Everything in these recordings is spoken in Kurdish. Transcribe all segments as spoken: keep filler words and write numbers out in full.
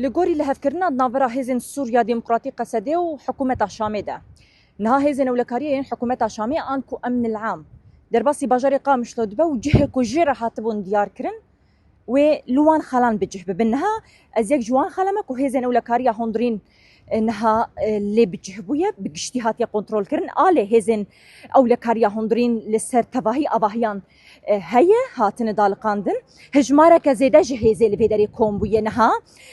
Li gorî lihevkirina di navbera Hêzên Sûriya Demokratîk, Qesedê, û Hikûmeta Şamê de, niha hêzên ewlekariyê yên Hikûmeta Şamê, an ku Emn el Am, derbasî bajarê Qamişlo dibe û cihê ku jê re hatibûn diyar kirin, wê li wan xalan bi cih bibin. Niha ez yek ji wan xala me ku hêzên ewlekariya hundirîn, e, niha, e, lê bi cih bûye, bi giştî hatiye kontrol kirin. A lê hêzên ewlekariya hundirîn li ser tevahî avahiyan, e, heye, hatine daliqandin. Hejmareke zêde ji hêzê li vê derê kom bûye niha.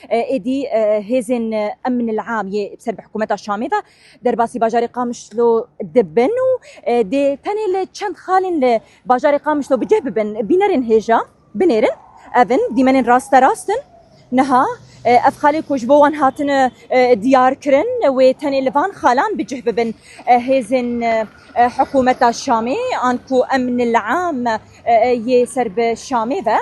E, êdî, e, hêzên, e, Emn el Am yê ser bi Hikûmeta Şamê ve derbasî bajarê Qamişlo dibin û, e, dê tenê li çend xalên li bajarê Qamişlo bi cih bibin. Bînerên hêja binêrin. Ev in dîmenên rasterast in. Niha, e, ev xalê ku ji bo wan hatine, e, diyar kirin, wê tenê li van xalan bi cih bibin. E, hêzên, e, e, Hikûmeta Şamê, an ku Emn el Am, e, e, yê ser bi Şamê ve,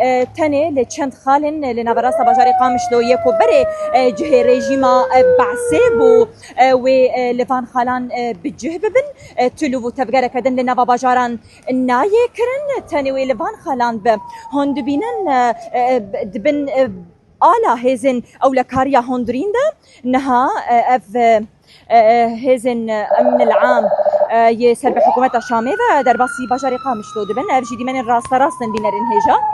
e, tenê li çend xalên li naverasta bajarê Qamişlo yê ku berê, e, cihê rejîma, e, Be'sê bû, e, wê, e, li van xalan, e, bi cih bibin. E, tu lûv û tevgereke din li nava bajaran nayê kirin, tenê wê li van xalan be. Hûn dibînin, e, e, dibin, e, ala hêzên ewlekariya hundirîn de. Niha, e, ev, e, e, hêzên, e, Emn el Am, e, yê ser bi Hikûmeta Şamê ve derbasî bajarê Qamişlo dibin. Ev jî dîmenên rasterast in, bînerên hêja.